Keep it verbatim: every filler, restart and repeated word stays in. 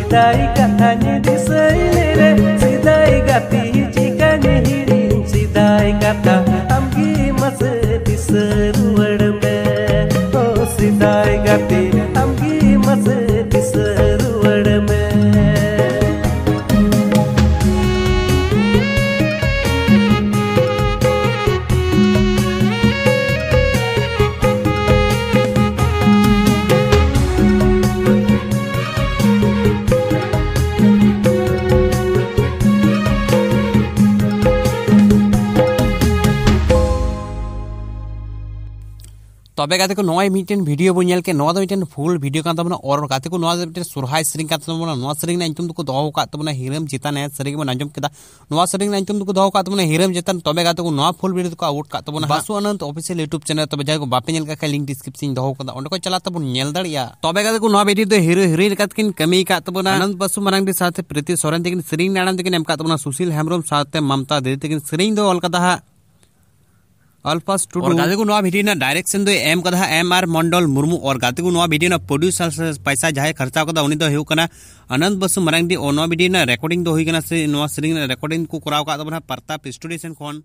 ᱥᱮᱫᱟᱭ ᱠᱟᱛᱷᱟᱧ ᱫᱤᱥᱟᱹᱭ ᱞᱮᱨᱮ, ᱥᱮᱫᱟᱭ ᱜᱟᱛᱮ ᱪᱤᱠᱟᱹᱧ ᱦᱤᱲᱤᱧ, ᱥᱮᱫᱟᱭ ᱠᱟᱛᱷᱟ ᱟᱢᱜᱮ ᱢᱟᱥᱮ ᱫᱤᱥᱟᱹ ᱨᱩᱣᱟᱹᱲ ᱢᱮ᱾ ᱳ ᱥᱮᱫᱟᱭ ᱜᱟᱛᱮ ᱟᱢᱜᱮ ᱢᱟᱥᱮ ᱫᱤᱥᱟᱹ ᱨᱩᱣᱟᱹᱲ ᱢᱮ᱾ ᱛᱚᱵᱮ ᱜᱟᱛᱮ ᱠᱚ, ᱱᱚᱜᱼᱚᱭ ᱢᱤᱫᱴᱮᱱ ᱵᱷᱤᱰᱤᱭᱳ ᱵᱚᱱ ᱧᱮᱞ ᱠᱮᱫ, ᱱᱚᱣᱟ ᱫᱚ ᱢᱤᱫᱴᱮᱱ ᱯᱷᱩᱞ ᱵᱷᱤᱰᱤᱭᱳ ᱠᱟᱱ ᱛᱟᱵᱚᱱᱟ᱾ ᱟᱨ ᱜᱟᱛᱮ ᱠᱚ, ᱱᱚᱣᱟ ᱫᱚ ᱢᱤᱫᱴᱮᱱ ᱥᱚᱨᱦᱟᱭ ᱥᱮᱨᱮᱧ ᱠᱟᱱ ᱛᱟᱵᱚᱱᱟ᱾ ᱱᱚᱣᱟ ᱥᱮᱨᱮᱧ ᱨᱮᱱᱟᱜ ᱧᱩᱛᱩᱢ ᱫᱚᱠᱚ ᱫᱚᱦᱚ ᱟᱠᱟᱫ ᱛᱟᱵᱚᱱᱟ ᱦᱤᱨᱟᱹᱢ ᱪᱮᱛᱟᱱ ᱮ, ᱥᱮᱨᱮᱧ ᱵᱚᱱ ᱟᱸᱡᱚᱢ ᱠᱮᱫᱟ᱾ ᱱᱚᱣᱟ ᱥᱮᱨᱮᱧ ᱨᱮᱱᱟᱜ ᱧᱩᱛᱩᱢ ᱫᱚᱠᱚ ᱫᱚᱦᱚ ᱟᱠᱟᱫ ᱛᱟᱵᱚᱱᱟ ᱦᱤᱨᱟᱹᱢ ᱪᱮᱛᱟᱱ᱾ ᱛᱚᱵᱮ ᱜᱟᱛᱮ ᱠᱚ, ᱱᱚᱣᱟ ᱯᱷᱩᱞ ᱵᱷᱤᱰᱤᱭᱳ ᱫᱚᱠᱚ ᱟᱯᱞᱳᱰ ᱠᱟᱜ ᱛᱟᱵᱚᱱᱟ ᱦᱟᱸᱜ ᱵᱟᱥᱩ ᱟᱱᱚᱱᱫ ᱚᱯᱷᱤᱥᱤᱭᱟᱞ ᱭᱩᱴᱩᱵᱽ ᱪᱮᱱᱮᱞ᱾ ᱛᱚᱵᱮ ᱡᱟᱦᱟᱸᱭ ᱠᱚ ᱵᱟᱯᱮ ᱧᱮᱞ ᱠᱟᱜ ᱠᱷᱟᱱ, ᱞᱤᱝᱠ ᱰᱤᱥᱠᱨᱤᱯᱥᱚᱱ ᱤᱧ ᱫᱚᱦᱚ ᱠᱟᱫᱟ, ᱚᱸᱰᱮ ᱠᱷᱚᱱ ᱪᱟᱞᱟᱜ ᱛᱟᱵᱚᱱ ᱧᱮᱞ ᱫᱟᱲᱮᱭᱟᱜᱼᱟ᱾ ᱛᱚᱵᱮ ᱜᱟᱛᱮ ᱠᱚ, ᱱᱚᱣᱟ ᱵᱷᱤᱰᱤᱭᱳ ᱫᱚ ᱦᱤᱨᱳ ᱦᱤᱨᱳᱭᱤᱱ ᱞᱮᱠᱟ ᱛᱮᱠᱤᱱ ᱠᱟᱹᱢᱤ ᱟᱠᱟᱫ ᱛᱟᱵᱚᱱᱟ᱾ ᱟᱱᱚᱱᱫ ᱵᱟᱥᱩ ᱢᱟᱨᱟᱝᱰᱤ ᱥᱟᱶᱛᱮ ᱯᱨᱤᱛᱤ ᱥᱚᱨᱮᱱ ᱛᱟᱹᱠᱤᱱ ᱥᱮᱨᱮᱧ ᱨᱮᱱᱟᱜ ᱟᱲᱟᱝ ᱛᱟᱹᱠᱤᱱ ᱮᱢ ᱟᱠᱟᱫ ᱛᱟᱵᱚᱱᱟ ᱥᱩᱥᱤᱞ ᱦᱮᱢᱵᱨᱚᱢ ᱥᱟᱶᱛᱮ ᱢᱟᱢᱛᱟ ᱫᱤᱫᱤ ᱛᱟᱹᱠᱤᱱ᱾ ᱥᱮᱨᱮᱧ ᱫᱚ ᱚᱞ ᱠᱟᱫᱟ ᱦᱟᱸᱜ ᱟᱞᱯᱟᱥ ᱴᱩᱰᱩ᱾ ᱟᱨ ᱜᱟᱛᱮ ᱠᱚ, ᱱᱚᱣᱟ ᱵᱷᱤᱰᱤᱭᱳ ᱨᱮᱱᱟᱜ ᱰᱟᱭᱨᱮᱠᱥᱚᱱ ᱫᱚᱭ ᱮᱢ ᱠᱟᱫᱟ ᱦᱟᱸᱜ ᱮᱢ ᱟᱨ ᱢᱚᱱᱰᱚᱞ ᱢᱩᱨᱢᱩ᱾ ᱟᱨ ᱜᱟᱛᱮ ᱠᱚ, ᱱᱚᱣᱟ ᱵᱷᱤᱰᱤᱭᱳ ᱨᱮᱱᱟᱜ ᱯᱨᱚᱰᱭᱩᱥᱟᱨ ᱥᱮ ᱯᱟᱭᱥᱟ ᱡᱟᱦᱟᱸᱭ ᱠᱷᱚᱨᱪᱟ ᱠᱟᱫᱟ, ᱩᱱᱤ ᱫᱚ ᱦᱩᱭᱩᱜ ᱠᱟᱱᱟ ᱟᱱᱚᱱᱫ ᱵᱟᱥᱩ ᱢᱟᱨᱟᱝᱰᱤ᱾ ᱟᱨ ᱱᱚᱣᱟ ᱵᱷᱤᱰᱤᱭᱳ ᱨᱮᱱᱟᱜ ᱨᱮᱠᱚᱨᱰᱤᱝ ᱫᱚ ᱦᱩᱭ ᱠᱟᱱᱟ ᱥᱮ ᱱᱚᱣᱟ ᱥᱮᱨᱮᱧ ᱨᱮᱱᱟᱜ ᱨᱮᱠᱚᱨᱰᱤᱝ ᱠᱚ ᱠᱚᱨᱟᱣ ᱟᱠᱟᱫ ᱛᱟᱵᱚᱱᱟ ᱯᱨᱚᱛᱟᱯ ᱥᱴᱩᱰᱤᱭᱳ ᱥᱮᱱ ᱠᱷᱚᱱ᱾